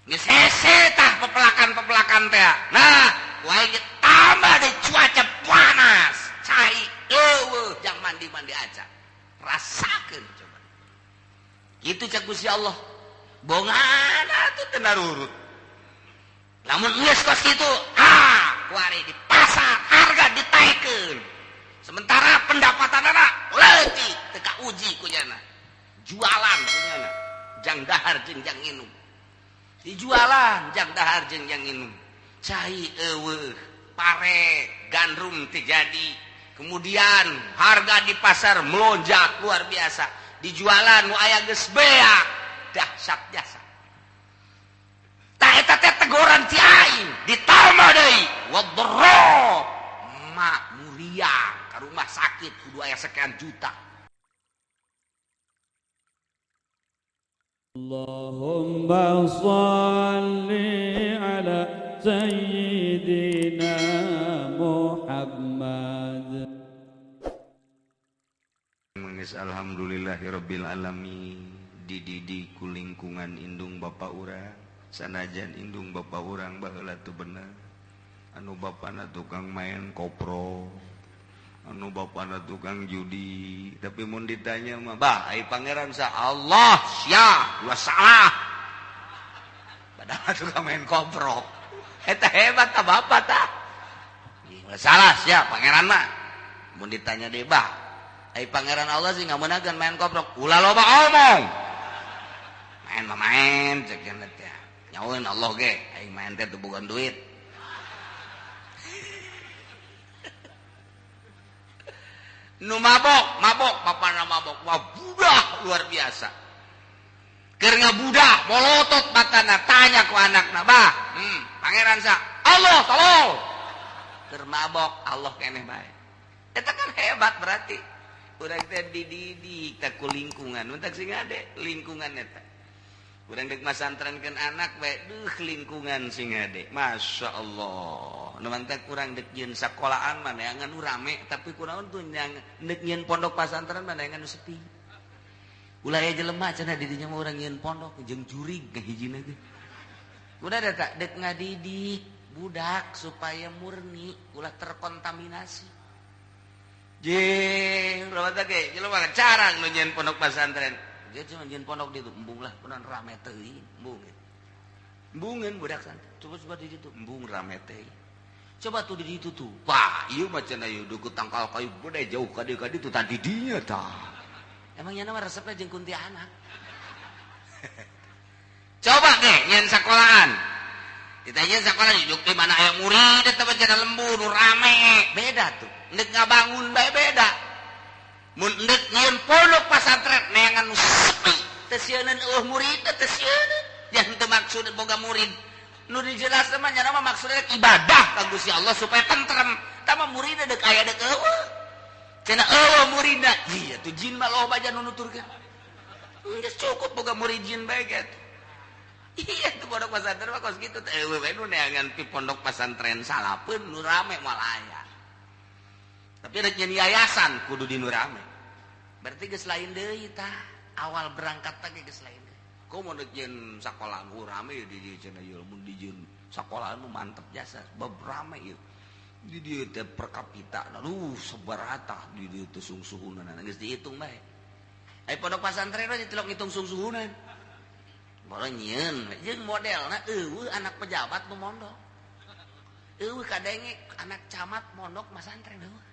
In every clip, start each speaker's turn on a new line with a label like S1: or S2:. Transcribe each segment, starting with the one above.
S1: Geus hese tah pepelakan-pepelakan teh. Nah, wae tambah di cuaca panas, cai eueuh jang mandi-mandi aja. Rasakeun coba. Kitu cek Gusti Allah. Bongan atuh teu narurut. Lamun geus kos kitu, ah, kuari di pasar harga ditaekeun. Sementara pendapatanana leutik, teu kauji kunyana. Jualan kunyana. Jang dahar jeung jang nginum. Dijualan jang dahar jeung jang nginum. Cai eueuh, pare gandrum teu jadi. Kemudian harga di pasar melonjak luar biasa. Dijualan nu aya geus beak, dahsyat jasa. Tah eta teh teguran ti aing, ditambah deui wadharra mak muria ka rumah sakit kudu aya sekian juta.
S2: Allahumma shalli ala sayyidina Muhammad.
S1: Mengis alhamdulillahirabbil alamin dididik ku lingkungan indung bapa urang sanajan indung bapa urang baheula teu bener anu bapana tukang main kopro anu bapana tukang judi tapi mun ditanya mah bah ai pangeran sa Allah sia ulah salah padahal tukang main kopro eta hebat ta bapa ta ulah salah sia pangeran mah mun ditanya deui bah ai pangeran Allah sih ngamenangkeun main koprok ulah loba omong main mah main cek teh nyaweun Allah ge aing main teh teu boga duit. Nu mabok, mabok, bapana mabok, wah budak luar biasa. Keur ngabudak, molotot matana, tanya ku anakna, bah, pangeran sa, Allah tolong. Keur mabok, Allah keneh bae. Eta kan hebat berarti. Urang teh dididik teh ku lingkungan, mun teh sing ade lingkungan eta. Urang deuk masantrenkeun anak bae, duh lingkungan sing ade. Masya Allah. Nu mantak urang deuk nyieun sakolaan mah neangan nu rame, tapi kunaon tuh nyang deuk nyieun pondok pasantren mah neangan nu sepi. Ulah aya jelema cenah di dinya mah urang nyieun pondok jeung jurig ngahijina ge. Udah da tak deuk ngadidik budak supaya murni, ulah terkontaminasi. Jeung ulah teh ge jelema carang nu nyieun pondok pasantren. Dia cuma nyieun pondok di ditu embung lah, kunaon rame teuing, embung. Embungeun budak santri. Coba-coba di ditu embung rame teuing. Coba tuh di ditu tuh. Wah, ieu mah cenah ieu deukeut tangkal kayu gede jauh ka dieu ka ditu tah di dinya tah. Emang nya mah resepna jeung kuntilanak. Coba ge nyieun sakolaan. Ditanya sakola juk di mana aya murid eta mah cenah lembur nu rame. Beda tuh. Endek ngabangun bae beda. Mun endek nyieun pondok pasantren neangan nu sepi, teu sieuneun eueuh murid teu sieuneun. Yang teu maksud boga murid. Nu dijelaskeun mah nya mah maksudna ibadah ka Gusti Allah supaya tentrem. Tah mah muridna deuk aya deuk eueuh. Cenah eueuh muridna. Iya tuh jin mah loba aja nu nuturkeun. Geus cukup boga murid jin bae gitu. Iya tuh pondok pesantren mah kos kitu teh eueuh we nu neangan pi pondok pesantren salapeun nu rame moal aya. Tapi rek nyeun yayasan kudu di nu rame. Berarti geus lain deui tah. Awal berangkat teh geus lain deui. Komo rek nyeun sakola nu rame di dieu cenah ieu mun di jieun sakola nu mantep jasa bab rame ieu. Di dieu teh per kapita aduh sabaraha di dieu teh sungsuhunan geus dihitung bae. Ai pondok pesantren mah ditilok ngitung sungsuhunan. Baru nyieun jeung modelna eueuh anak pejabat nu mondok. Eueuh kadenge anak camat mondok masantren eueuh.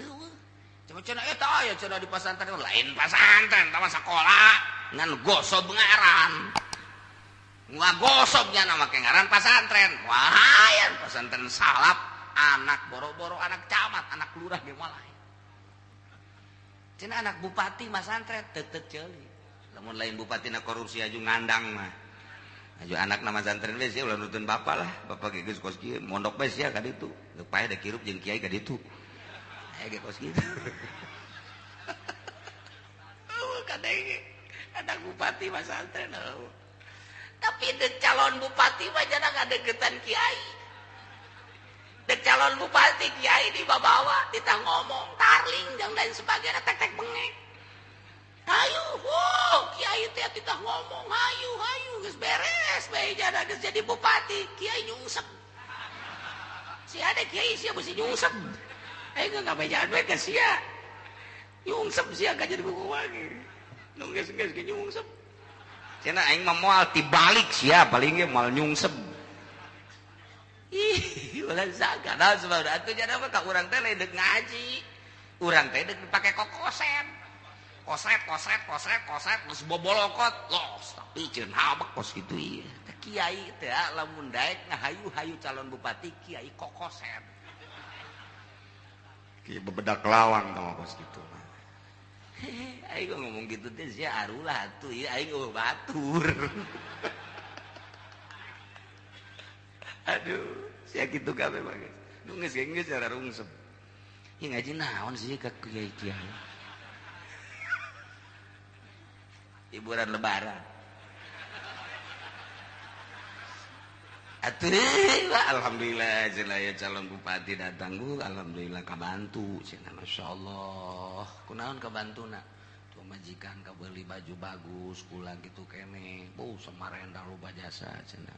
S1: Eueuh. Cuma cenah eta aya cenah di pasantren lain pasantren tah mah sakola ngan gosob ngaran. Ngua gosobnya nama make ngaran pasantren. Wah, aya pasantren salap anak boro-boro anak camat, anak lurah ge moal aya. Cenah anak bupati masantren teu ceuli. Lamun lain bupatina korupsi aju ngandang mah. Aju anak nama santren we sia ulah nutun bapak lah. Bapak ge geus kos kieu mondok bae sia ka ditu. Geus paeh da kirup jeung kiai ka ditu. Aya ge kos kitu. Eueuh kadenge anak bupati mah santren eueuh. Tapi deuk calon bupati mah jangan ngadeukeutan kiai. Deuk calon bupati kiai dibawa ditah ngomong tarling jeung lain sebagainya tek-tek bengek. Hayu, oh, kiai teh titah ngomong, hayu, hayu, geus beres bae Kiai jana geus jadi bupati, kiai nyungsep. Si ada kiai sia mesti nyungsep. Aing ngabejaan we ka sia. Nyungsep sia ka jadi buku lagi. Nu geus-geus ge nyungsep. Cenah aing mah moal tibalik sia paling ge moal nyungsep. Ih, ulah zaga. Nah, sebab atuh jana mah ka urang teh lain deuk ngaji. Urang teh deuk dipake kokoset. Koset, koset, koset, koset, geus bobolokot. Los, tapi ceun habek kos kitu ieu. Teh kiai teh lamun daek ngahayu-hayu calon bupati kiai kokoset.
S3: Kiai bebedak lawang tah kos kitu.
S1: Aing ngomong gitu teh sia arulah atuh ieu aing eueuh batur. Aduh, sia kitu kabeh mah geus. Nu geus geus cara rungsep. Ieu ngaji naon sih ka kiai-kiai. Hiburan lebaran. Atuh, alhamdulillah cenah aya calon bupati datang bu, alhamdulillah kabantu cenah masyaallah. Kunaon kabantuna? Tuh majikan kabeli baju bagus, kula kitu keneh. Bu samarenda loba jasa cenah.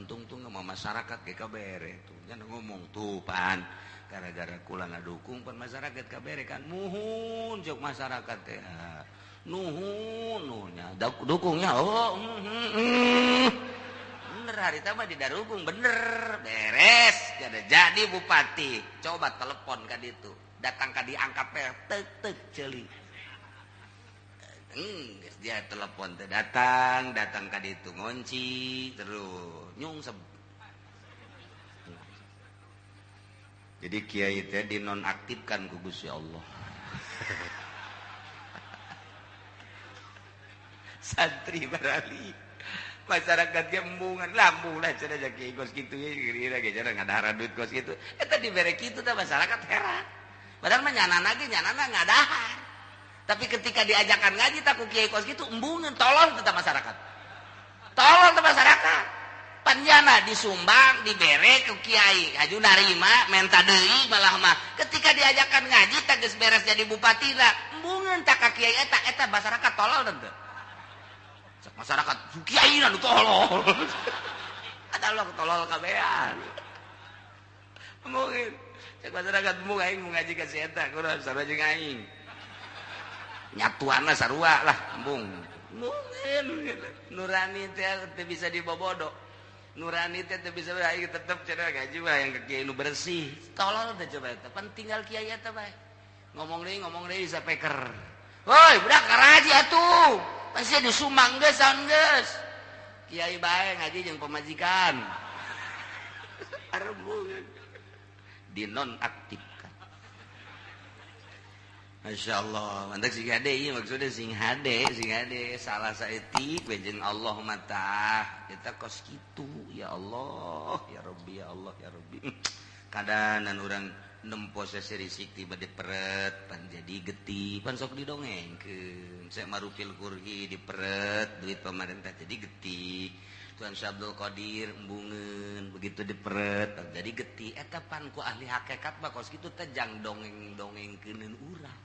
S1: Tungtung sama masyarakat ge kabere tuh. Jangan ngomong tuh pan gara-gara kula ngadukung pan masyarakat kabere kan muhun jok masyarakat teh. Nuhun nuhunnya dukungnya oh bener hari mah didarukung bener beres jadi bupati coba telepon ka ditu datang ka diangkat teh tek tek ceuli. Dia telepon teh datang datang ka ditu ngonci terus nyungsep. Jadi kiai teh dinonaktifkan ku Gusti Allah. Santri barali masyarakat gembungan lambung lah cenah kiai kos kitu ye kira ge cenah ngadahar duit kos kitu eta dibere kitu teh masyarakat heran. Padahal mah nyanana ge nyanana ngadahar. Tapi ketika diajakan ngaji tak ku kiai kos kitu embungeun tolol tetap masyarakat. Tolol tetap masyarakat. Panjana disumbang dibere ku kiai haju narima menta deui malah mah. Ketika diajakan ngaji tah geus beres jadi bupati lah embungeun tak ka kiai eta eta masyarakat tolol teu. Masyarakat kiai nu tolol. Ada lo tolol kabehan. Mungkin cek masyarakat mung aing mau ngaji ka si eta kurang sarua jeung aing. Nyatuanna sarua lah embung. Mungkin nurani teh teu bisa dibobodo. Nurani teh teu bisa aing tetep cenah ngaji mah yang ka kiai nu bersih. Tolol teh coba eta pan tinggal kiai eta bae. Ngomong deui sapeker. Woi, budak karaji atuh. Pasti disumbang geus saon geus. Kiai bae ngaji jeung pamajikan. Arembungan. Dinonaktifkan. Masya Allah, mantap sing hade ieu maksudnya sing hade salah saeutik we jeung Allah mah eta kos kitu ya Allah, ya Rabbi ya Allah ya Rabbi. Kadanan urang nempo seserisik tiba diperet pan jadi getih pan sok didongengkeun saya marupil kurhi diperet duit pemerintah jadi getih Tuhan Syabdul Qadir embungeun begitu diperet pan jadi getih eta pan ku ahli hakikat mah kos kitu teh jang dongeng-dongengkeuneun urang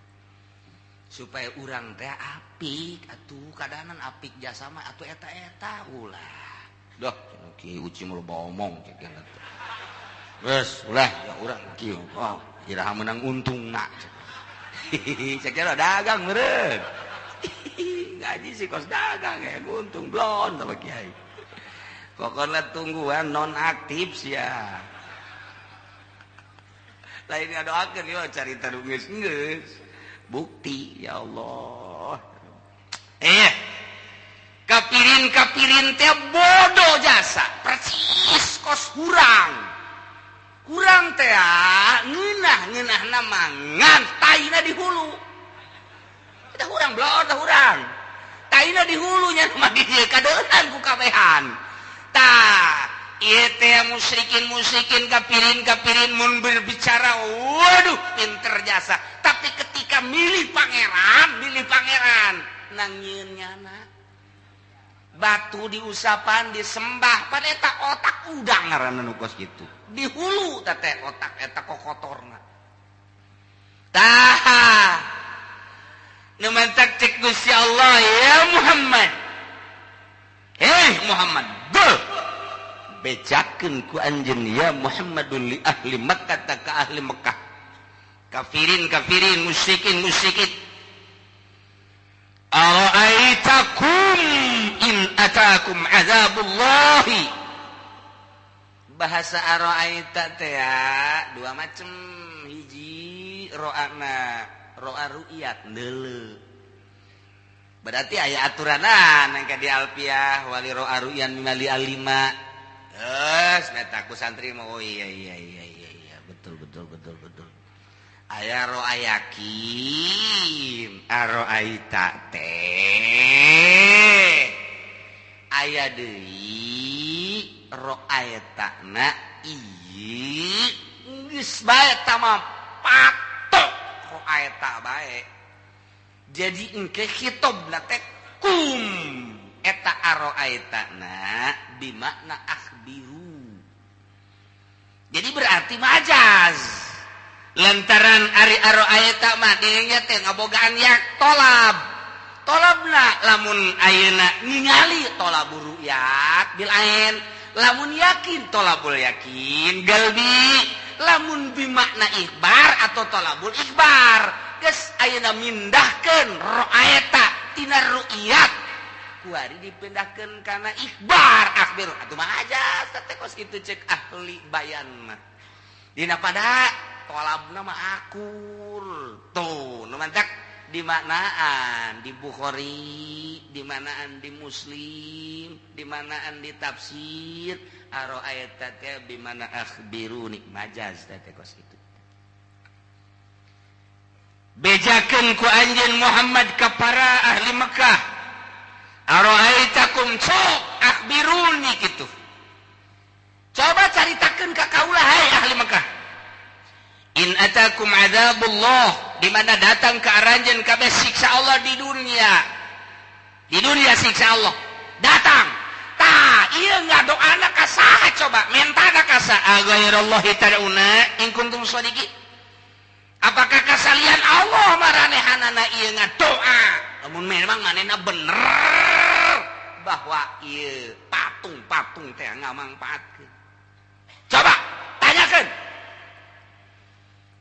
S1: supaya urang teh apik atuh kadanan apik jasa mah atuh eta-eta ulah dah kiai uci mah loba omong cek eta. Wes, ulah ya urang kieu. Oh, iraha menang untungna. Cek kira dagang meureun. Ngaji sih kos dagang ya, untung blon sama kiai. Pokoknya tungguan nonaktif sia. Lain ngadoakeun ieu carita nu geus-geus. Bukti ya Allah. Kapirin-kapirin teh bodoh jasa, persis kos hurang. Kurang teh ngeunah-ngeunahna mangan taina di hulu. Kita hurang blor teh hurang. Taina di hulunya mah di dieu kadeunan ku kabehan. Tah, ieu teh musyrikin-musyrikin kapirin-kapirin mun berbicara waduh pinter jasa. Tapi ketika milih pangeran nangieun nyana. Batu diusapan disembah pan eta otak udang ngaranna nu kos kitu. Di hulu teh otak eta kokotorna. Tah. Nu mantak cek Gusti Allah ya Muhammad. Hei Muhammad, go. Bejakeun ku anjeun ya Muhammadul li ahli Makkah ta ka ahli Makkah. Kafirin kafirin musyrikin musyrikin. Ara'aitakum in atakum azabullahi. Bahasa ara'aita teh dua macem. Hiji ro'ana ro'a ru'yat neuleu. Berarti aya aturanan engke di alfiah wali ro'a ru'yan mimali alima. Geus meta ku santri mah oh iya iya iya iya iya betul betul betul betul. Aya ro'a yakin ara'aita teh aya deui ro'aita na ieu geus bae ta mah patok ro'aita bae. Jadi engke khitobna teh kum eta ara'aita na bimakna akhbiru. Jadi berarti majaz. Lantaran ari ara'aita mah dirinya teh ngabogaan yak tolab. Tolabna lamun ayeuna ningali tolabur ru'yat bil ain, lamun yakin tolabul yakin galbi, lamun bimakna ikhbar atau tolabul ikhbar. Geus ayeuna mindahkeun ra'aita tina ru'yat kuari dipindahkeun kana ikhbar akhbir atuh mah aja teh kos kitu cek ahli bayan mah. Dina pada tolabna mah akur tuh nu mantak dimaknaan di Bukhari, dimaknaan di Muslim, dimaknaan di tafsir ara'aita teh bimana akhbiruni majaz teh kos kitu. Bejakeun ku anjeun Muhammad ka para ahli Mekah. Ara'aitakum sok akhbiruni kitu. Coba caritakeun ka kaula hai ahli Mekah. In atakum azabullah, di mana datang ke aranjeun kabeh siksa Allah di dunia. Di dunia siksa Allah datang. Tah, ieu ngadoana ka saha coba? Mentana ka saha? Ghairallahi tad'una in kuntum shadiqin. Apakah kasalian Allah maranehanana ieu ngadoa? Lamun memang manehna bener bahwa ieu patung-patung teh ngamangpaatkeun. Coba tanyakeun.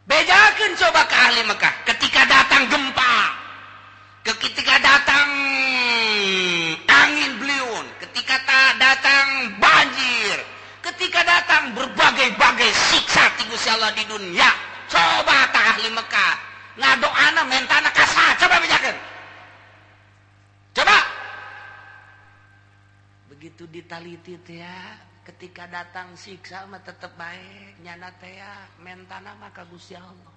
S1: Bejakeun coba ke ahli Mekah ketika datang gempa, ketika datang angin beliung, ketika datang banjir, ketika datang berbagai-bagai siksa ti Gusti Allah di dunia. Coba tak ahli Mekah ngadoana mentana ka saha? Coba bejakeun. Coba. Begitu ditaliti teh ya, ketika datang siksa mah tetep bae nyana teh ya mentana mah ka Gusti Allah.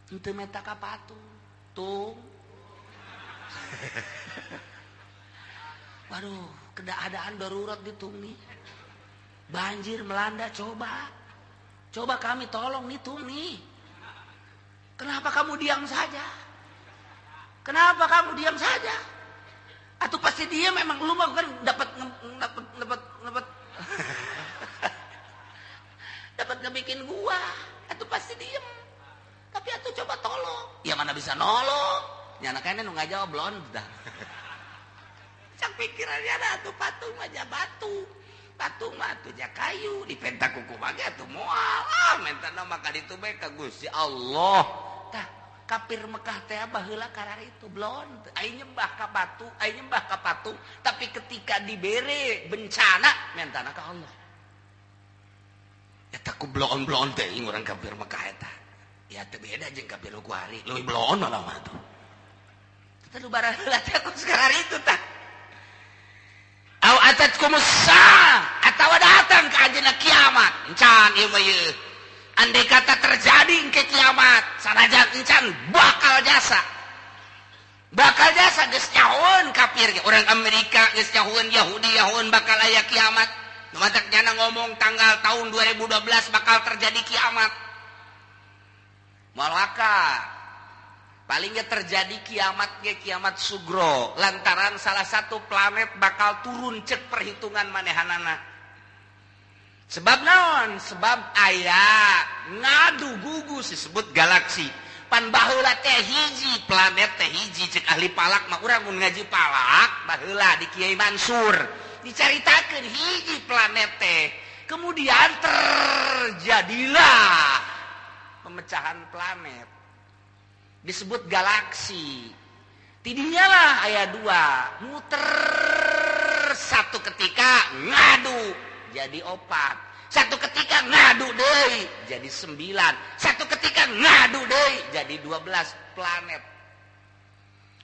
S1: Henteu menta ka patung. Tung. Waduh, keadaan darurat ditung nih. Banjir melanda coba. Coba kami tolong nih tung nih. Kenapa kamu diam saja? Kenapa kamu diam saja? Atau pasti dia memang lu mah kan dapat dapat dapat dapat dapat ngebikin gua. Atau pasti diem. Tapi atuh coba tolong. Ya mana bisa nolong. Nyana kayaknya nu ngajawab blon dah. Cak pikirannya ada atuh patung mah ja batu. Patung mah atuh ja kayu, dipenta kuku mage atuh moal. Ah mentana mah ka ditu bae ka Gusti Allah. Tah kafir Mekah teh baheula kararitu blon. Ai nyembah ka batu, ai nyembah ka patung, tapi ketika dibere bencana mentana ka Allah. Eta ku blon-blon teh urang kafir Mekah eta. Ya teu beda jeung kafir kuari, leuwih blon malah mah tuh. Teh lu bareula teh ku kararitu tah. Au atatkumus saah atawa datang ka anjeunna kiamat. Encan ieu mah ieu. Andai kata terjadi ke kiamat, sanajan encan bakal jasa. Bakal jasa geus nyahoeun kafir ge. Orang Amerika geus nyahoeun, Yahudi nyahoeun bakal aya kiamat. Nu matak nyana ngomong tanggal tahun 2012 bakal terjadi kiamat. Malaka palingnya terjadi kiamat ge kiamat sugro lantaran salah satu planet bakal turun cek perhitungan manehanana. Sebab naon? Sebab aya ngadu gugus disebut galaksi. Pan baheula teh hiji planet teh hiji cek ahli palak mah urang mun ngaji palak baheula di Kiai Mansur. Dicaritakeun hiji planet teh. Kemudian terjadilah pemecahan planet. Disebut galaksi. Tidinya lah aya dua, muter satu ketika ngadu jadi opat. Satu ketika ngadu deui jadi 9. Satu ketika ngadu deui jadi 12 planet.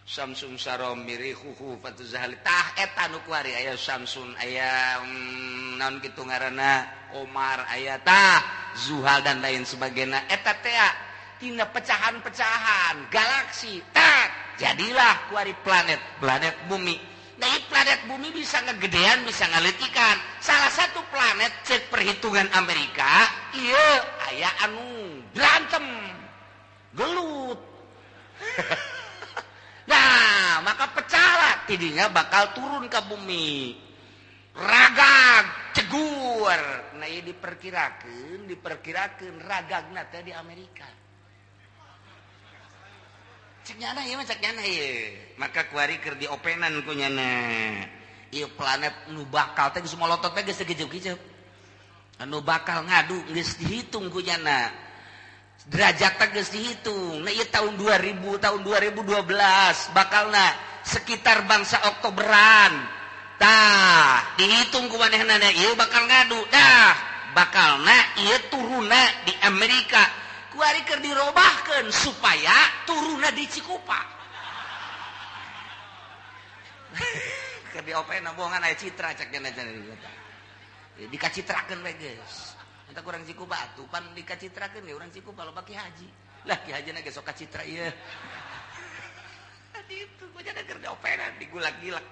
S1: Samsun sarom mirihuhu fatuzahli tah eta nu kuari aya Samsun aya naon kitu ngaranna Omar aya tah Zuhal dan lain sebagainya eta teh tina pecahan-pecahan galaksi tah jadilah kuari planet planet bumi. Nah, planet bumi bisa ngegedean bisa ngaletikan. Salah satu planet cek perhitungan Amerika ieu aya anu berantem gelut. Nah, maka pecahlah tidinya bakal turun ke bumi. Ragag cegur. Nah, ieu diperkirakeun ragagna teh di Amerika. Cek nyana ieu mah cek nyana ieu. Maka kuari keur diopenan ku nyana. Ieu planet nu bakal teh geus molotot teh geus gejep-gejep. Anu bakal ngadu geus dihitung ku nyana. Derajat geus dihitung. Nah, ieu tahun 2000, tahun 2012 bakalna sekitar bangsa Oktoberan. Tah, dihitung ku manehna ieu bakal ngadu. Dah, bakalna ieu turunna di Amerika. Kuari keur dirobahkeun supaya turunna di Cikupa. Keur diopeuna bohongan aya citra cek cenah dikacitrakeun we geus. Entah kurang Cikupa atuh pan dikacitrakeun ge urang Cikupa loba ki haji. Lah ki haji na ge sok kacitra ieu. Ditu ku jadi keur diopenan digulak-gilak.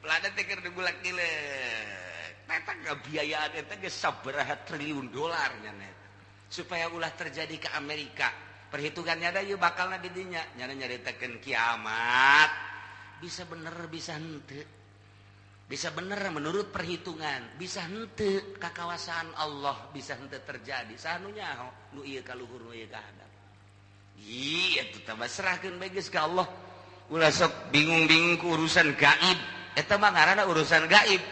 S1: Planet teh keur digulak-gilek. Eta ngabiayaan eta geus sabaraha triliun dolar nya eta. Supaya ulah terjadi ke Amerika. Perhitungannya ada ieu bakalna di dinya. Nyana nyaritakeun kiamat. Bisa bener bisa henteu. Bisa bener menurut perhitungan, bisa henteu kakawasaan Allah, bisa henteu terjadi. Saha nu nyaho nu ieu ka luhur nu ieu ka handap. Ih, atuh tambah serahkeun bae geus ka Allah. Ulah sok bingung-bingung ku urusan gaib. Eta mah ngaranna urusan gaib.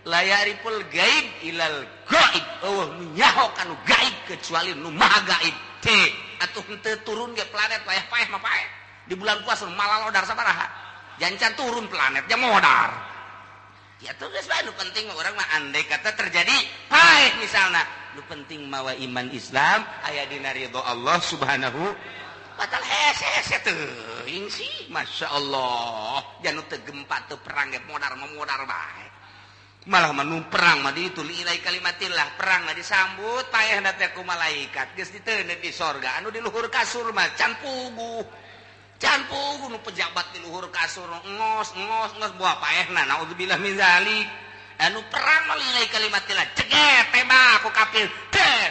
S1: La ya'riful gaib ilal gaib. Eueuh nu nyaho ka nu gaib kecuali nu maha gaib. Teh, atuh henteu turun ge planet paeh-paeh mah paeh. Di bulan puasa malalodar sabaraha. Jancan turun planet nya modar. Ya tuh geus bae nu penting mah urang mah andai kata terjadi paeh misalna nu penting mawa iman Islam aya dina ridho Allah Subhanahu wa taala. Hese teuing sih masyaallah janu teu gempa teu perang ge modar memodar bae malah mah nu perang mah ditu liilai kalimatillah perang mah disambut paehna teh ku malaikat geus diteundeun di sorga anu di luhur kasur mah can puguh. Can puguh nu pejabat di luhur kasur ngos ngos ngos buah paehna naudzubillah min zalik anu perang mah lillahi kalimatillah ceget tembak ku kafir teh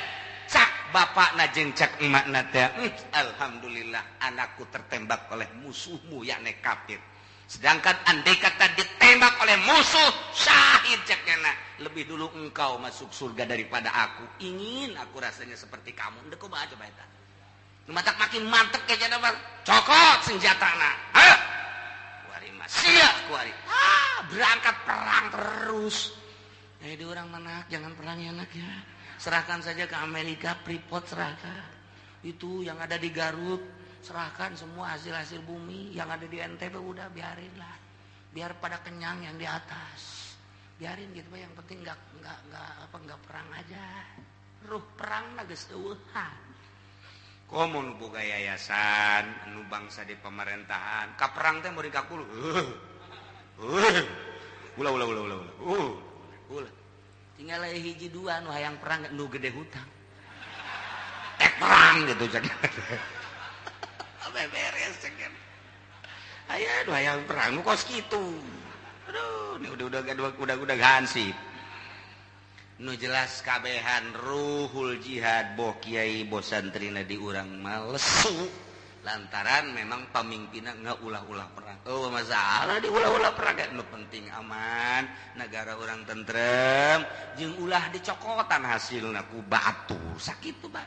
S1: cak bapakna jeung cak emakna teh alhamdulillah anakku tertembak oleh musuhmu yakni kafir sedangkan andai kata ditembak oleh musuh syahid caknya lebih dulu engkau masuk surga daripada aku ingin aku rasanya seperti kamu ndek kumaha coba eta matak makin mantep kayaknya bang cokot senjatana ayo kuari mah sia kuari berangkat perang terus. Di orang mana jangan perang ya anak ya serahkan saja ke Amerika Freeport serahkan itu yang ada di Garut serahkan semua hasil-hasil bumi yang ada di NTB udah biarin lah biar pada kenyang yang di atas biarin gitu yang penting nggak perang aja ruh perang na geus eueuhan. Komo nu boga yayasan, nu bangsa di pemerintahan, ka perang teh murid kakul. Ulah ulah ulah ulah ulah. Ulah. Tinggal hiji dua nu hayang perang nu gede hutang. Tek perang gitu cek. Beberes cek. Aya nu hayang perang nu kos kitu. Aduh, ini udah hansip. Nu jelas kabehan ruhul jihad boh kiai boh santrina di urang mah lesu lantaran memang pamimpinna ngaulah-ulah perang. Oh masalah diulah-ulah perang nu penting aman negara urang tentrem jeung ulah dicokotan hasilna ku batu sakitu ba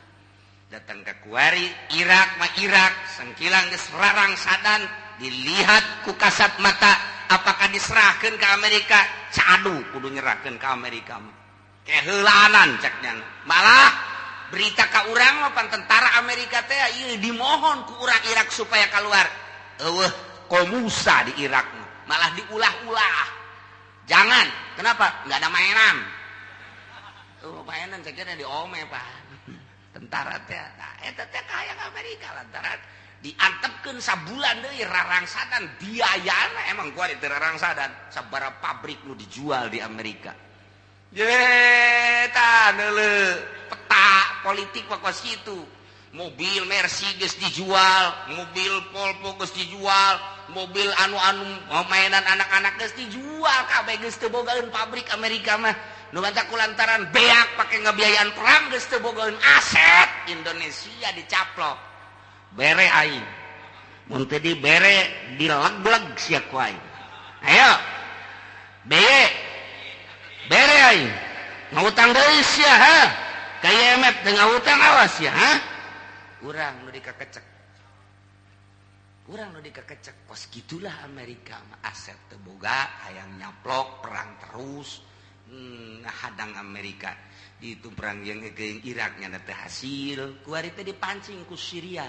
S1: datang ke kuari Irak mah Irak sengkilang geus rarang sadan dilihat ku kasat mata Apakah diserahkan ke Amerika? Cadu kudu nyerahkan ke Amerika mah. Keheulanan cek nyana. Malah berita ka urang mah pan tentara Amerika teh ieu dimohon ku urang Irak supaya keluar. Eueuh komusa di Irak mah. Malah diulah-ulah. Jangan. Kenapa? Enggak ada mainan. Oh, mainan saya kira di ome pak. Tentara teh nah, eta teh kahayang Amerika lantaran diantepkeun sabulan deui rarangsadan biayana emang gua di rarangsadan sabaraha pabrik nu dijual di Amerika. Ye tah neuleuh peta politik mah kos kitu. Mobil Mercy geus dijual, mobil Volvo geus dijual, mobil anu-anu mainan anak-anak geus dijual kabeh geus teu bogaeun pabrik Amerika mah. Nu bantak kulantaran beak pake ngebiayaan perang geus teu bogaeun aset Indonesia dicaplok. Bere aing. Mun teu dibere dileg-leg sia ku aing. Ayo. Beye. Bere aing. Ngutang deui sia ha. Ka IMF teu ngutang awas sia ha. Urang nu dikakecek. Urang nu dikakecek kos gitulah Amerika mah aset teu boga hayang nyaplok perang terus ngahadang Amerika. Di itu perang yang ke Irak nya teh hasil kuari teh dipancing ku Syria.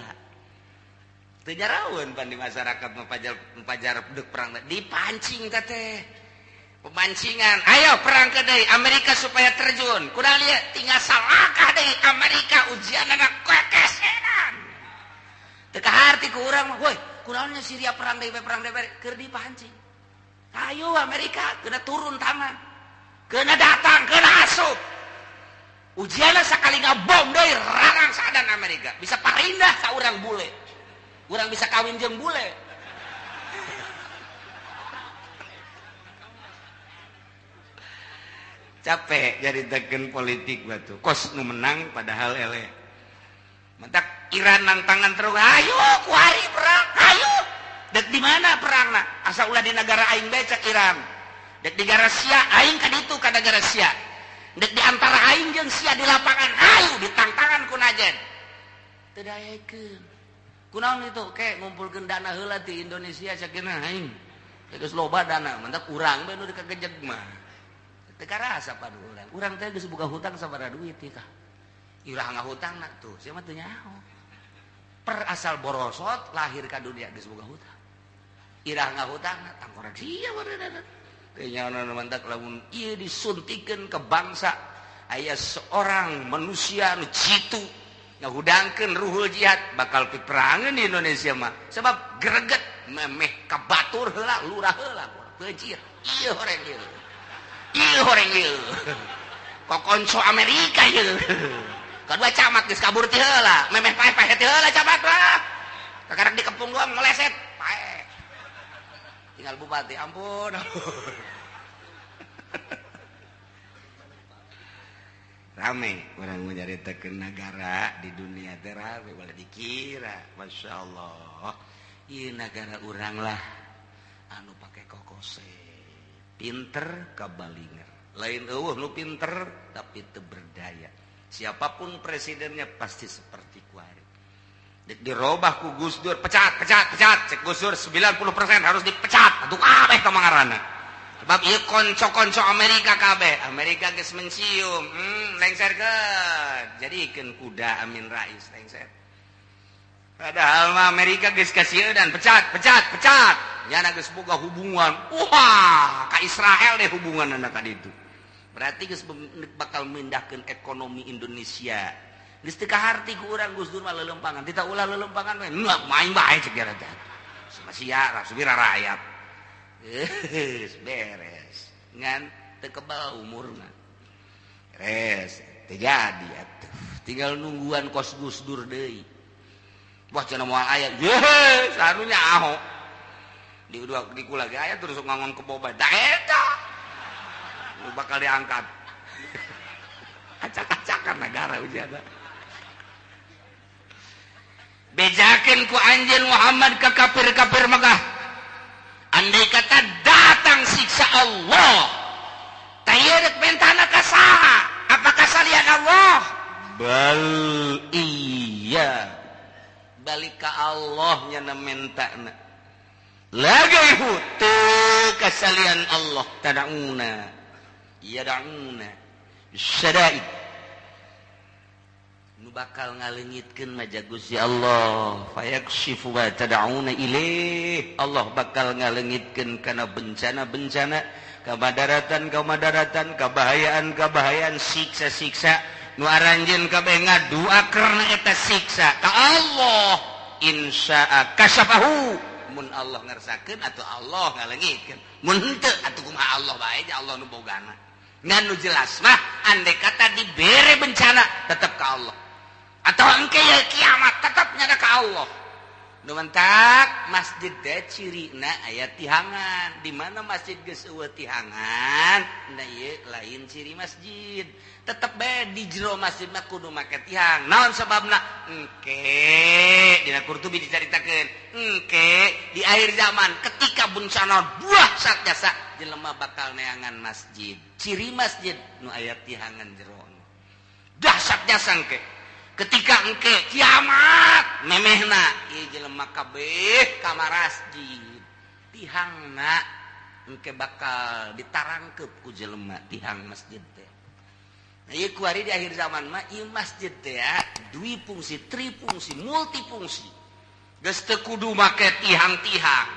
S1: Teu jaraweun pan di masyarakat mapajar deuk perang dipancing teh. Pemancingan, ayo perang ke deui Amerika supaya terjun. Kunaon ieu tinggal salakah deui Amerika ujianana kekesenan. Teu kaharti ku urang mah, woi, kunaon nya Syria perang deui keur dipancing. Ayo Amerika kena turun tangan. Kena datang, kena asup. Ujianna sakali ngabom deui rarangsadan Amerika. Bisa parindah ka urang bule. Urang bisa kawin jeung bule. Capek jadi teken politik batu. Kos nu menang padahal eleh. Mentak Iran nangtangan terus, ayo kuari perang, ayo. Dek di mana perangna? Asa ulah di negara aing bae cek Iran. Dek di negara Sia, aing ka ditu ka negara Sia. Dek di antara aing jeung Sia di lapangan, ayo ditangtangan ku najen. Teu daekeun. Kunaon itu? Ke ngumpulkeun dana heula ti Indonesia sakeuna aing. Geus loba dana, mentak urang bae nu dikagejeg mah. Teu karasa padu urang. Urang teh geus boga hutang sabaraha duit teh kah. Irah ngahutangna tuh, sia mah teu nyaho. Per asal borosot lahir ka dunia geus boga hutang. Irah ngahutangna tangkorak sia bareunana. Teu nyaho mantak lamun ieu disuntikeun ke bangsa aya seorang manusia nu jitu ngahudangkeun ruhul jihad bakal piperangeun di Indonesia mah. Sebab greget memeh ka batur heula lurah heula beucir. Ieu horeng ieu. Ieu horeng ieu. Kokonco Amerika ieu. Kadua camat geus kabur ti heula, memeh paeh-paeh ti heula camat lah. Kakarak dikepung doang meleset, paeh. Tinggal bupati, ampun. Rame orang menyaritakeun negara di dunia teh rame boleh dikira, Masya Allah. Ieu negara urang lah anu pake kokose. Pinter kabalinger. Lain eueuh nu pinter tapi teu berdaya. Siapapun presidennya pasti seperti kuari. Dirobah ku Gus Dur, pecat, pecat, pecat. Cek Gus Dur 90% harus dipecat. Atuh kabeh ka mangaranna. Sebab ieu konco-konco Amerika kabeh. Amerika geus mencium, lengserkeun. Jadikeun kuda Amin Rais lengser. Padahal mah Amerika geus kasieun dan pecat, pecat, pecat. Nyana geus boga hubungan. Wah, ka Israel deh hubunganna ka ditu. Berarti geus bakal mindahkeun ekonomi Indonesia. Geus teu kaharti ku urang Gus Dur mah leuleumpangan. Tita ulah leuleumpangan we. Main bae cek geura teh. Sama sia rasubira rakyat. Geus beres. Ngan teu kebal umurna. Beres, teu jadi atuh. Tinggal nungguan kos Gus Dur deui. Wah cenah moal aya. Ye, sarunya aho. Di dua di kula ge aya terus ngomong ke boba. Da eta. Lu bakal diangkat. Acak-acakan negara ujian. Bejakeun ku anjeun Muhammad ka kafir-kafir Mekah. Andai kata datang siksa Allah, teh rek mentana ka saha? Apakah salian Allah? Bal iya. Balik ka Allah nya mentana. Lagi teu ka salian Allah tad'una yad'una syada'id nu bakal ngaleungitkeun maja Gusti Allah fayakshifu ma tad'una ilaih Allah bakal ngaleungitkeun kana bencana-bencana kamadaratan-kamadaratan kabahayaan-kabahayaan siksa-siksa nu aranjeun kabeh ngadua karena eta siksa ka Allah insya'a kasyafahu mun Allah ngersakeun atau Allah ngaleungitkeun mun henteu atuh kumaha Allah bae Allah nu bogana ngan nu jelas mah andai kata dibere bencana tetep ka Allah atau engke ya kiamat tetep nyada ka Allah. Nu mentak masjid teh cirina aya tihangan. Di mana masjid geus eueuh tihangan, nah ieu lain ciri masjid. Tetep bae di jero masjid mah kudu make tihang. Naon sababna? Engke dina Qurtubi dicaritakeun, engke di akhir zaman ketika bencana dahsyat jasa jelema bakal neangan masjid. Ciri masjid nu aya tihangan jero. Dahsyat jasa engke. Ketika engke kiamat memehna ieu jelema kabeh ka masjid tihangna engke bakal ditarangkep ku jelema tihang masjid teh. Nah ieu kuari di akhir zaman mah ieu masjid teh ya dui fungsi, trifungsi, multifungsi. Geus teu kudu make tihang-tihang.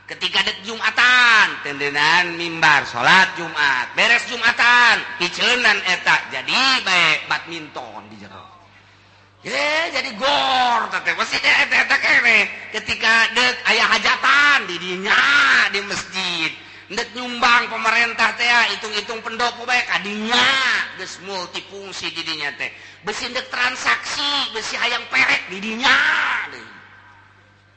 S1: Ketika dek Jumatan tendenan mimbar salat Jumat, beres Jumatan piceunan eta jadi bae badminton di jero. Jadi gor teh masih eta kene ketika dek aya hajatan di dinya di masjid dek nyumbang pemerintah teh hitung-hitung pendopo bae ka dinya geus multifungsi di dinya teh besi dek transaksi besi hayang perek di dinya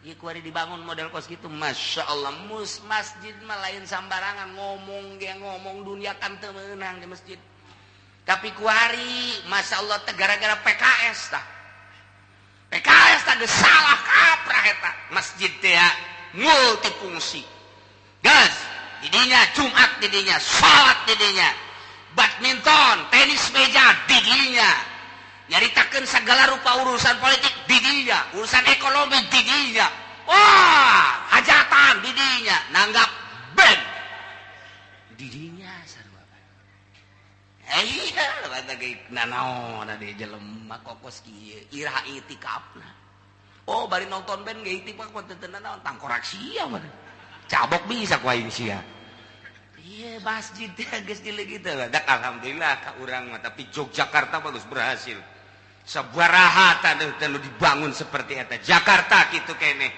S1: ieu kuari dibangun model kos kitu Masya Allah mus masjid mah lain sambarangan ngomong ge ngomong dunia kan teu meunang di masjid tapi kuari Masya Allah teh gara-gara PKS tah PKS tadi salah kaprah eta masjid teh multifungsi gas didinya Jumat didinya salat didinya badminton tenis meja didinya nyaritakeun segala rupa urusan politik didinya urusan ekonomi didinya wah hajatan didinya nanggap band didinya sarua iya kata ge nanaon di jelema kokos kieu iraha itikafna oh bari nonton band ge itikaf mah teu nanaon tangkorak sia mah cabok bisa ku aing sia iya masjid teh geus dileugit teh alhamdulillah ka urang mah tapi Yogyakarta bagus berhasil sabaraha teh dibangun seperti eta Jakarta kitu keneh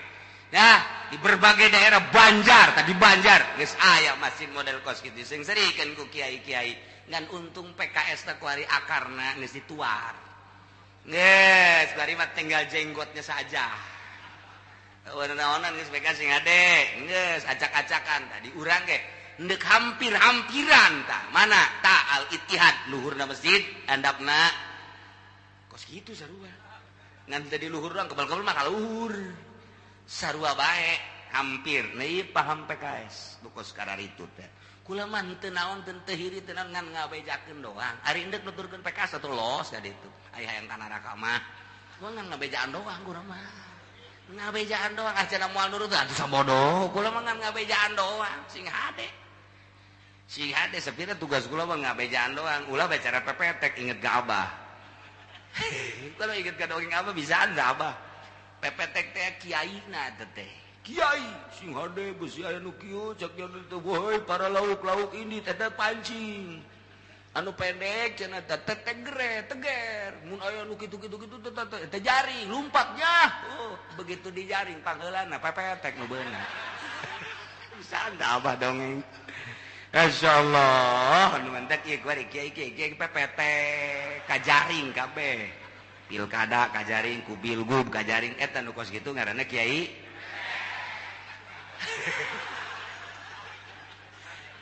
S1: nah di berbagai daerah Banjar tadi Banjar geus aya masjid model kos kitu sing serikeun ku kiai-kiai ngan untung PKS teh kuari akarna geus dituar geus bari mah tinggal jenggotnya saja naonan geus PKS sing hade geus acak-acakan tadi urang ge ndek hampir-hampiran tah mana ta Al Ittihad luhurna masjid handapna kos kitu sarua ngan teu di luhur doang kebal-kebal mah ka luhur sarua bae hampir nah ieu paham PKS nu kos kararitu teh kula mah henteu naon teu hiri teu naon ngan ngabejakeun doang ari endek nuturkeun PKS atuh los ka ditu aya hayang ka neraka mah gua ngan ngabejaan doang kula mah ngabejaan doang ah cenah moal nurut atuh sabodoh kula mah ngan ngabejaan doang sing hade sepira tugas kula mah ngabejaan doang ulah bicara pepetek inget ka abah kalau inget ka dongeng abah bisaan da abah pepetek teh kiaina teh kiai sing hade besi aya nu kieu cak teh woi para lauk-lauk ini teh pancing anu pendek cenah teh tegere teger mun aya nu kitu-kitu kitu teh jaring lumpatnya oh begitu dijaring pangheulana pepetek nu beunang bisa da abah dongeng Masyaallah nu mantak ieu kuari kiai kiai pepetek kajaring kabeh pilkada kajaring ku bilgub kajaring eta nu kos kitu ngaranna kiai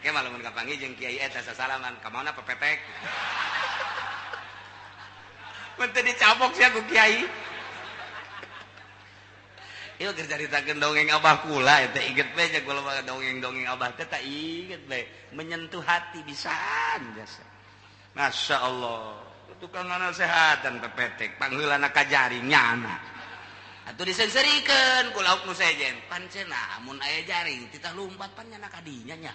S1: Ke malamun kapanggih jeung kiai eta sasalaman ka mana pepetek. Mun teu dicabok sia ku kiai. Ieu keur caritakeun dongeng abah kula eta inget we nya kula mah dongeng-dongeng abah teh tak inget we menyentuh hati pisan jasa. Masya Allah. Tukang nasehatan pepetek pangheulana kajaring nyana. Atuh diseungseurikeun ku lauk nu sejen. Pan cenah mun aya jaring titah lumpat pan nyana kadinya nya.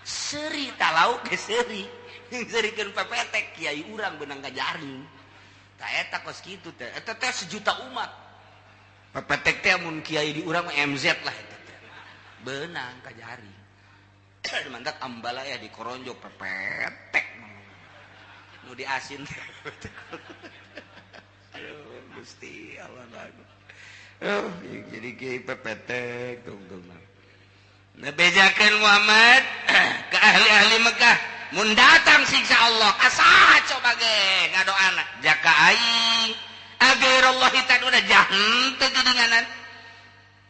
S1: Seuri ta lauk ge seuri. Seurikeun pepetek kiai urang beunang ka jaring. Ta eta kos kitu teh. Eta teh sejuta umat. Pepetek teh mun kiai di urang mah MZ lah eta teh. Beunang ka jaring. Mantak ambala ya di koronjo pepetek. Nu diasin. Aduh Gusti Allah lagu. Oh, jadi kiai pepetek tungtung. Nebejakeun Muhammad ke ahli-ahli Mekah, mun datang siksa Allah, asa coba ge ngadoana jaka aing agairullahi taduna jahenteu geuninganan.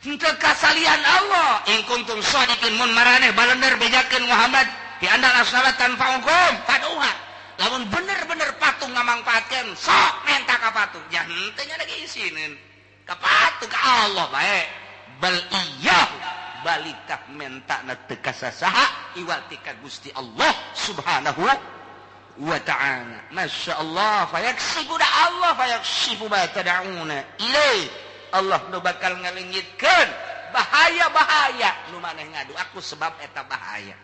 S1: Henteu kasalian Allah in kuntum shadiqin mun maraneh balender bejakeun Muhammad di andal asnama tanfa'ukum faduha. Lamun bener-bener patung ngamangpaatkeun sok menta ka patung jahenteu nya lagi isineun. Ka patung ka Allah bae bal iyyahu balik tah menta na teu ka sasaha iwal ti ka Gusti Allah Subhanahu wa ta'ala. Masya Allah fayaksifu da Allah fayaksifu ma tad'una ilaih. Allah nu bakal ngaleungitkeun bahaya-bahaya nu maneh ngadu aku sebab eta bahaya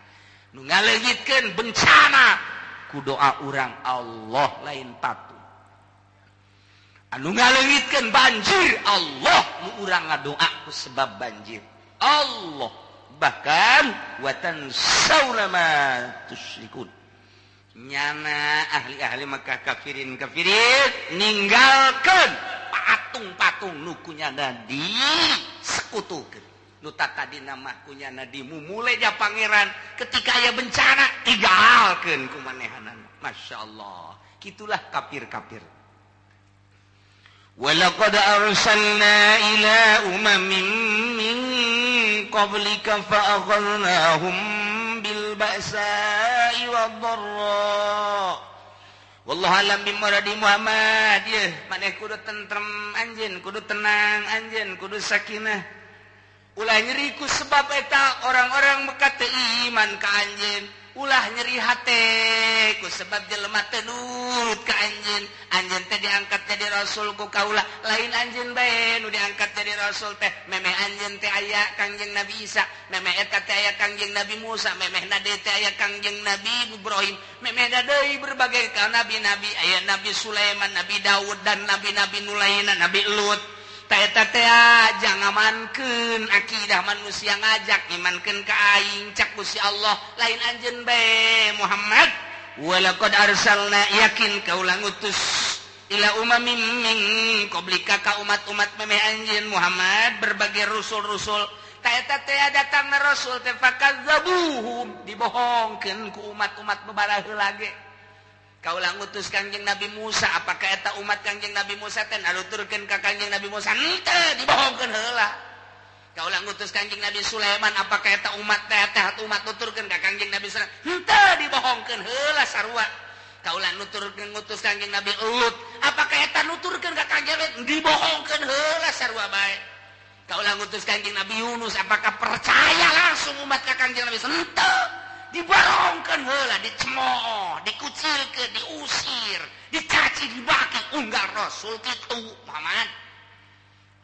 S1: nu ngaleungitkeun bencana ku doa urang Allah lain patung anu ngaleungitkeun banjir Allah nu urang ngadoa ku sebab banjir Allah bahkan wa tansawna ma tusyrikun nyana ahli-ahli Mekah kafirin kafirin ninggalkeun patung-patung nu kunyana di sekutukeun nu tadina mah kunyana di mumule ja pangeran ketika aya bencana tinggalkeun ku manehanana. Masya Allah kitulah kafir-kafir. Walaqad arsalna ila umamin min qablika fa akhadnahum bil ba'sa'i wad dharra. Wallahu alam bimuradi Muhammad. Yeuh maneh kudu tentrem anjeun, kudu tenang anjeun, kudu sakinah. Ulah nyeri ku sebab eta orang-orang Mekah teu iman ka anjeun. Ulah nyeri hate ku sebab jelema teu nurut ka anjeun. Anjeun teh diangkat jadi rasul ku kaula, lain anjeun bae nu diangkat jadi rasul teh. Memeh anjeun teh aya Kangjeng Nabi Isa, memeh eta teh aya Kangjeng Nabi Musa, memeh na deui teh aya Kangjeng Nabi Ibrahim, memeh na deui berbagai ka nabi-nabi, aya Nabi Sulaiman, Nabi Daud dan nabi-nabi nu lainna, Nabi Lut. Eta teh jangamankeun akidah manusia ngajak imankeun ka aing cak Gusti Allah lain anjeun bae Muhammad. Walaqad arsalna yakin kaula ngutus ila umamin min qablika ka umat-umat memeh anjeun Muhammad berbagai rasul-rasul. Ta eta teh datangna rasul teh fakadzabuhum dibohongkeun ku umat-umat babaraheula ge. Kaulah ngutus Kangjeng Nabi Musa, apakah eta umat Kangjeng Nabi Musa teh aluturkeun ka Kangjeng Nabi Musa? Henteu, dibohongkeun heula. Kaulah ngutus Kangjeng Nabi Sulaiman, apakah eta umat teh teh umat nuturkeun ka Kangjeng Nabi Sulaiman? Henteu, dibohongkeun heula sarua. Kaulah nuturkeun ngutus Kangjeng Nabi Lut, apakah eta nuturkeun ka Kangjeng Lut? Dibohongkeun heula sarua bae. Kaulah ngutus Kangjeng Nabi Yunus, apakah percaya langsung umat ka Kangjeng Nabi? Henteu. Dibarongkeun heula, dicemooh, dikucilkeun, diusir, dicaci, dibaki, unggal rasul kitu Muhammad.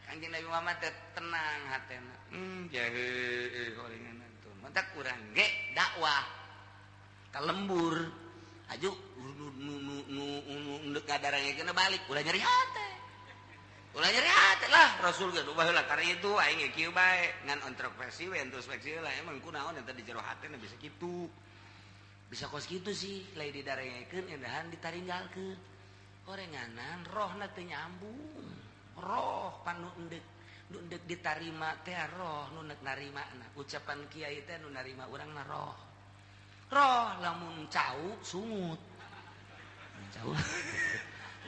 S1: Kangjeng Nabi Muhammad teh tenang hatena. Jahe horengan tuh. Mantak urang ge dakwah ka lembur. Aju nu nu nu nu nu ngadarangekeun balik ulah nyeri hate. Ulah nyeri hate lah rasul ge ubah heula kari itu aing ge kieu bae ngan introspeksi we introspeksi lah emang kunaon eta di jero hatena bisa kitu. Bisa kos kitu sih lain didarengekeun endahan ditaringgalkeun. Horenganan rohna teu nyambung. Roh pan nu endek nu endek ditarima teh roh nu nek narimana. Ucapan kiai teh nu narima urang na roh. Roh lamun cau sungut. Cau.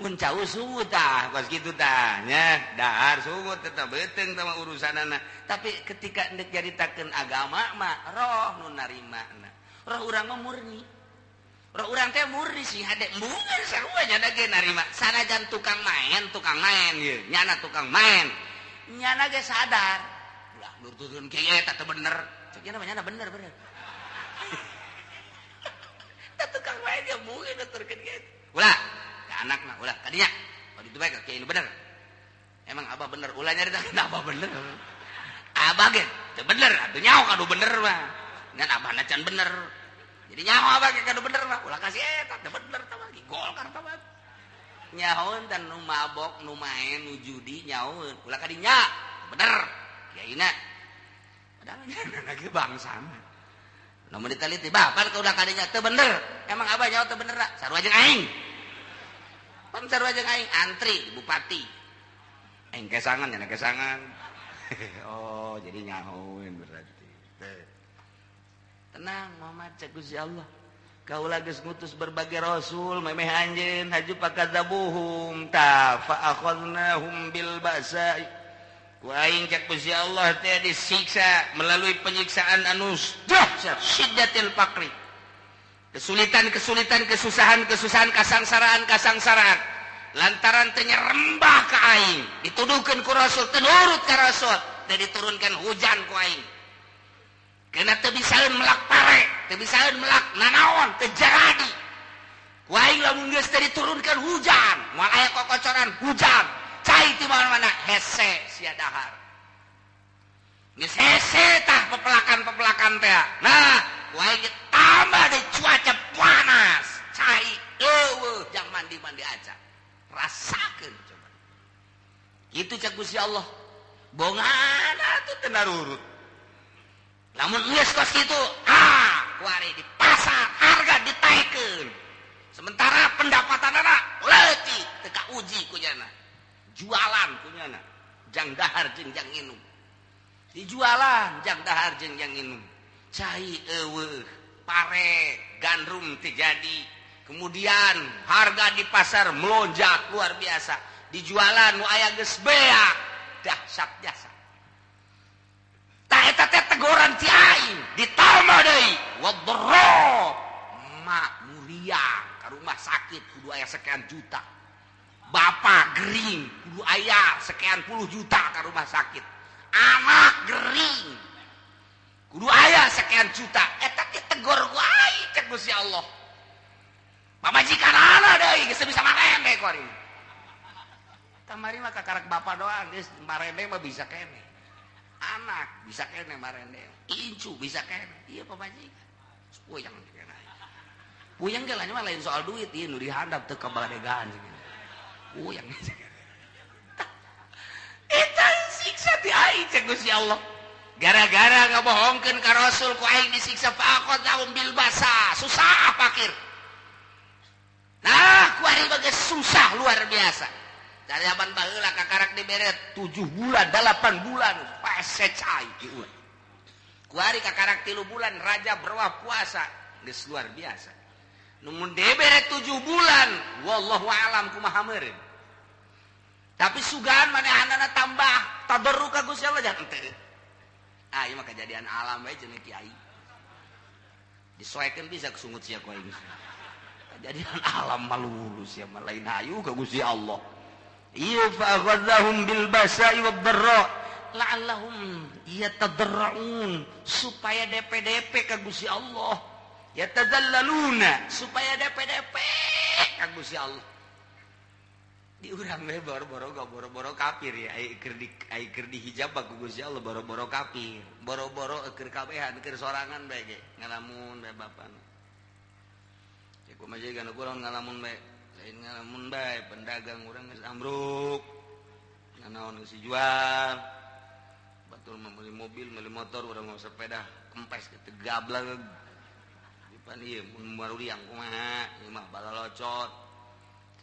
S1: Mun cau sungut tah kos kitu tah nya dahar sungut tetep beuteung tah urusanana. Tapi ketika endek nyaritakeun agama mah roh nu narimana. Roh urang mah murni. Roh urang teh murni sih hade mungkin sarua nya ge narima. Sanajan tukang main ieu nyana tukang main. Nyana ge sadar. Ulah nurturkeun kieu eta teh bener. Cek nyana mah nyana bener bener. Tah tukang main ge mungkin nuturkeun kieu. Ulah ka anakna ulah kadinya. Oh ditu bae ka kieu bener. Emang abah bener ulah nyarita abah bener. Abah ge teu bener atuh nyaho kadu bener mah. Ngan abahna can bener. Jadi nyaho abah ge kadu bener mah ulah kasih eta teu bener tah mah Golkar tah mah. Nyahoeun tah nu mabok, nu main, nu judi nyahoeun. Ulah ka dinya bener. Kiaina. Padahal nya ge bangsana. Lamun diteliti bapak ulah ka dinya teu bener. Emang abah nyaho teu bener sarua jeung aing. Pan sarua jeung aing antri di bupati. Aing kesangan nya kesangan. Oh, jadi nyahoeun berarti. Tenang Muhammad cek Gusti Allah. Kaula geus ngutus berbagai rasul memeh anjeun haju pakadzabuhum ta fa akhadnahum bil ba'sa. Ku aing cek Gusti Allah teh disiksa melalui penyiksaan anu dahsyat syiddatil faqri. Kesulitan-kesulitan, kesusahan-kesusahan, kasangsaraan-kasangsaraan lantaran teh nyerembah ka aing, dituduhkeun ku rasul, teu nurut ka rasul, teh diturunkan hujan ku aing. Kena teu bisaeun melak pare, teu bisaeun melak nanaon, teu jaradi. Ku aing lamun geus teh diturunkan hujan, moal aya kokocoran hujan, cai ti mana-mana hese sia dahar. Geus hese tah pepelakan-pepelakan teh. Nah, ku aing tambah deui cuaca panas, cai eueuh jang mandi-mandi aja. Rasakeun coba. Kitu cek Gusti Allah. Bongana atuh teu narurut. Lamun geus kos kitu, ah, kuari di pasar harga ditaikeun. Sementara pendapatanana leutik teu kauji kunyana. Jualan kunyana, jang dahar jeung jang nginum. Dijualan jang dahar jeung jang nginum. Cai eueuh, pare, gandrum teu jadi. Kemudian harga di pasar melonjak luar biasa. Dijualan nu aya geus beak, dahsyat jasa. Tah eta teh teguran ti aing, ditambah deui wadharra mak mulia ka rumah sakit kudu aya sekian juta. Bapak gering kudu aya sekian puluh juta ka rumah sakit. Anak gering kudu aya sekian juta. Eta teh tegor ku aing cek Gusti Allah. Pamajikan anak deui geus bisa marende ku ari. Kamari mah kakarak bapak doang geus marende mah bisa kene. Anak bisa kene marende, incu bisa kene, iya pamajikan. Puyeng kene. Puyeng ge lain mah lain soal duit ieu nu dihandap teu kabadegaan. Puyeng. Eta siksa ti aing cek Gusti Allah. Gara-gara ngabohongkeun ka Rasul ku aing disiksa faqadahum bil basa, susah fakir. Nah, ku ari bae susah luar biasa. Dari zaman baheula kakarak dibere 7 bulan, 8 bulan pase cai ieu. Ku ari kakarak 3 bulan raja berwah puasa geus luar biasa. Nu mun dibere 7 bulan wallahu alam kumaha meureun. Tapi sugan manehanana tambah tadarru ka Gusti Allah jangan teu. Ah ieu mah kejadian alam bae cenah kiai. Disoekeun bisa kesungut sia ku aing. Kejadian alam malu sia mah lain hayu ka Gusti Allah. Iya fa akhadhahum bil basa'i wad dharra la'allahum yatadarra'un supaya DPDP ka Gusti Allah, yatadallaluna supaya DPDP ka Gusti Allah. Di urang we boro-boro boro-boro kafir ya, ai keur dihijab ku Gusti Allah boro-boro kafir, boro-boro keur kabehan keur sorangan bae ge ngalamun bae bapana. Cek kumaha jeung urang ngalamun bae. Lain ngalamun bae pendagang urang geus ambruk. Nanaon geus dijual. Batur mah meuli mobil, meuli motor, urang mah sepeda kempes kitu gableg. Dipan ieu mun maruriang kumaha, ieu mah balalocot.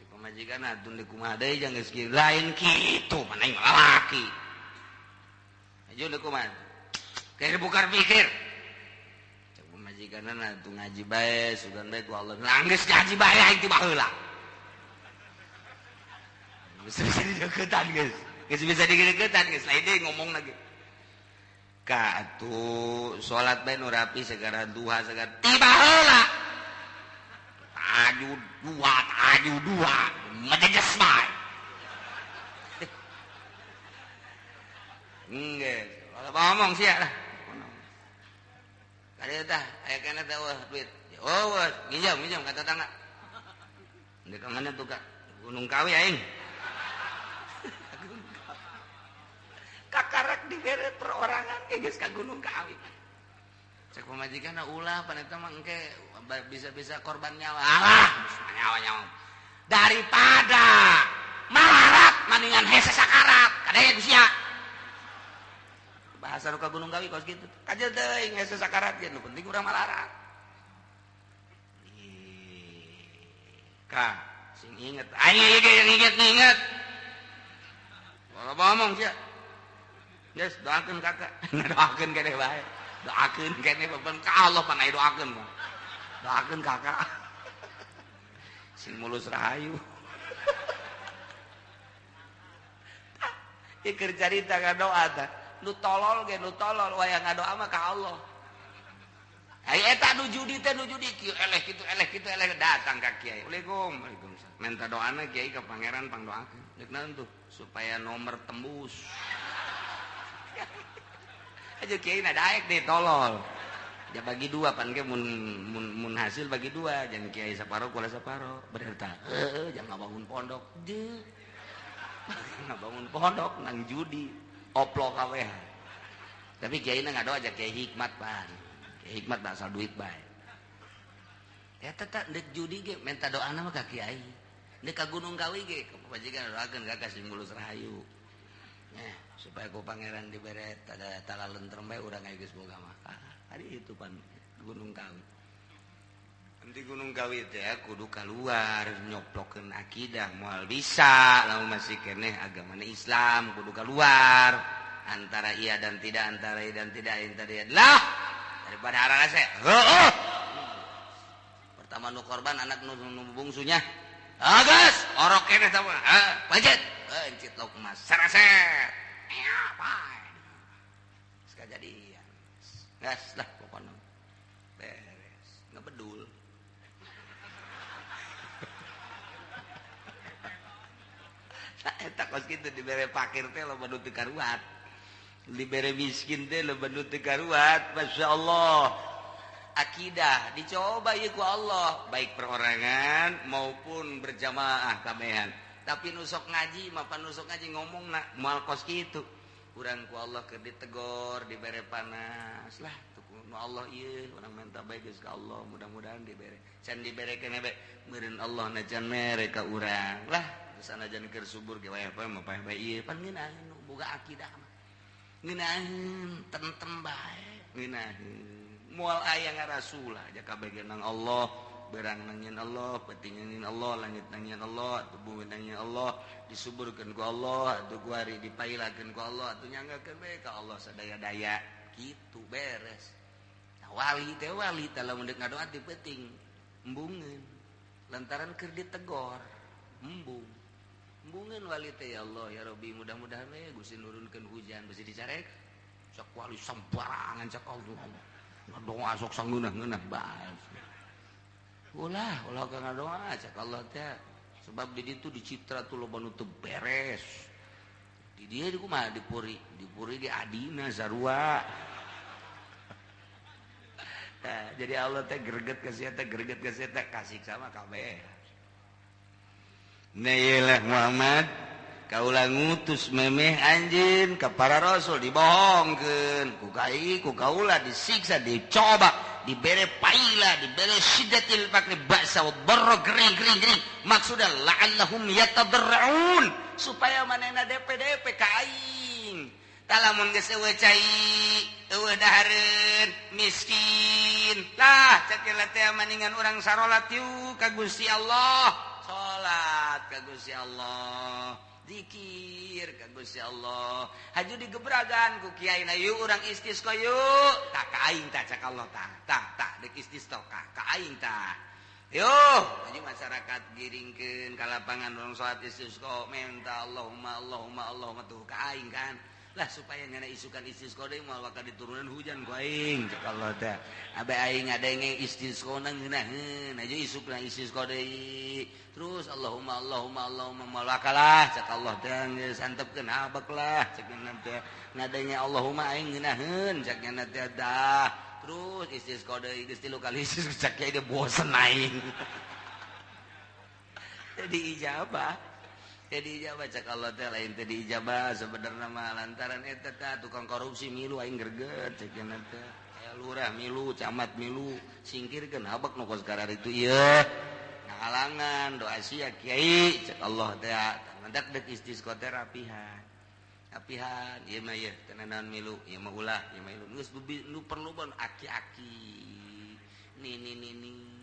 S1: Cek pamajikan atuh deui kumaha deui jang geus kieu. Lain kitu mana aing lalaki. Aju deui kumaha. Keur bukar pikir. Cek pamajikanna atuh ngaji bae, sugan bae ku Allah. Geus ngaji bae aing ti baheula. Bisa dideketan guys, geus bisa dideketan guys, lain deui ngomong lagi. Ka atuh salat bae nu rapi segara duha segara tiba heula. Tahajud dua, majejes bae. Geus, kalau ngomong sia lah. Kadieu tah aya kana teh eueuh duit. Oh, nginjam ka tetangga. Deuk ka mana tuh Kak? Gunung Kawi aing. dibere perorangan ge geus ka Gunung Kawi. Cek pamajikanna ulah pan eta mah engke bisa-bisa korban nyawa. Alah, nyawa-nyawa. Daripada malarat maningan hese sakarat. Kadenge ku sia. Bahasa nu ka Gunung Kawi kos kitu. Kajeun teuing hese sakarat ge nu penting urang malarat. Ka sing inget. Aing ieu yang inget. Kalau ngomong sia. Geus doakeun kakak. Doakeun keneh bae. Doakeun keneh beban ka Allah pan aya doakeun mah. Doakeun kakak. Sing mulus rahayu. Ieu keur carita ngadoa tah. Nu tolol ge nu tolol wayang ngadoa mah ka Allah. Ai eta nu judi teh nu judi kieu eleh kitu eleh datang ka kiai. Waalaikum. Waalaikumsalam. Minta doana kiai ka pangeran pangdoakeun. Deuk naon tuh supaya nomor tembus. Aja kiai na daek deh tolol. Ya bagi dua pan ge mun hasil bagi dua, jangan kiai saparo kula saparo. Bener tah. Heuh, jangan ngabangun pondok. Deuk. Ngabangun pondok nang judi, oplok kabeh. Tapi kiai na ngadoa aja kiai hikmat pan. Kiai hikmat asal duit bae. Eta tah deuk judi ge minta doana mah ka kiai. Deuk ka Gunung Kawi ge ka pamajikan doakeun kakak sing mulus rahayu. Nah, supaya ku pangeran dibere tada talalentrem bae urang aya geus boga mah. Tadi itu pan Gunung Kawi. Nanti Gunung Kawi teh kudu keluar nyoplokeun akidah moal bisa lamun masih keneh agamana Islam kudu keluar antara iya dan tidak antara iya dan tidak antara iya lah daripada arah saya. Heuh. Pertama nu korban anak nu bungsunya. Agus, orok keneh tah mah. Heuh, pancet. Pencit lauk emas. Seraset. Ea, bae. Geus kajadian. Gas lah pokoknya. Beres, ngebedul. Eta kos kitu dibere pakir teh loba nu teu karuat. Dibere miskin teh loba nu teu karuat. Masyaallah. Akidah dicoba ieu ku Allah, baik perorangan maupun berjamaah kabehan. Tapi nusok ngaji mah pan nusok ngaji ngomongna moal kos kitu. Urang ku Allah keur ditegor, dibere panas lah tuh nu Allah ieu urang minta bae geus ka Allah, mudah-mudahan dibere. Can dibere keneh bae meureun Allah na can mere ka urang. Lah sanajan keur subur ge wae mah paeh bae ieu pan ngeunaheun nu boga akidah mah. Ngeunaheun tentem bae, ngeunaheun. Moal aya ngarasulah ja kabeh nang Allah, berang nangin Allah, penting nangin Allah, langit nangin Allah, tubuh nangin Allah, disuburkeun ku Allah, atuh kuari dipailakeun ku Allah, atuh nyanggakeun bae ka Allah sadaya-daya. Kitu beres. Nah, wali teh wali teh lamun deuk ngadoa ti peuting embungeun. Lantaran keur ditegor, embung. Embungeun wali teh ya Allah ya Rabbi mudah-mudahan we Gusti nurunkeun hujan besi dicarek. Sok wali sembarangan cak Allah. Ngadoa sok sangeunah-ngeunah bae. Ulah, ulah ka ngadoa cak Allah teh. Sebab di ditu dicitra tuh loba nu teu beres. Di dieu kumaha dipuri, dipuri ge adina sarua. Nah, jadi Allah teh greget ka sia teh greget ka sia teh kasih sama kabeh. Nah ieu Muhammad kaula ngutus memeh anjeun ka para rasul dibohongkeun ku kai ku kaula disiksa dicoba dibere paila dibere syiddatil fakri ba'sa wa dharra gering gering gering maksudna la'allahum yatadarrun supaya manehna DP-DP ka aing talamun geus eueuh cai eueuh dahareun miskin lah cek teh maningan urang sarolat yuk ka Gusti Allah salat ka Gusti Allah zikir ka Gusti Allah haju digebragan ku kiai na yuk urang istisqa yuk tah ka aing tah cak Allah tah tah tah deuk istisqa ka aing tah yuk jadi masyarakat giringkeun ka lapangan urang salat istisqa minta Allahumma Allahumma Allahumma tuh ka aing kan lah supaya nyana isukan istisqa deui moal bakal diturunan hujan ku aing cak Allah teh abe aing ngadenge istisqona ngeunaheun aja isukna istisqa deui terus Allahumma Allahumma Allahumma moal bakalah cak Allah teh geus antepkeun habek lah cak nya teh ngadenge Allahumma aing ngeunaheun cak nya teh dah terus istisqa deui geus 3 kali istisqa cak nya bosen aing jadi ijabah. Teu diijabah cek Allah teh, lain teu diijabah sebenarnya mah, lantaran eta teh tukang korupsi milu, aing greget cek teh. Aya lurah milu, camat milu, singkirkeun habek nu kos itu ieu ngahalangan doa sia, kiai, cek Allah teh. Mantak dek istisqa teh rapihan rapihan, ieu mah ieu teu naon milu, ieu mah ulah, ieu mah ilu geus nu perlu bon aki-aki ni ni ni ni.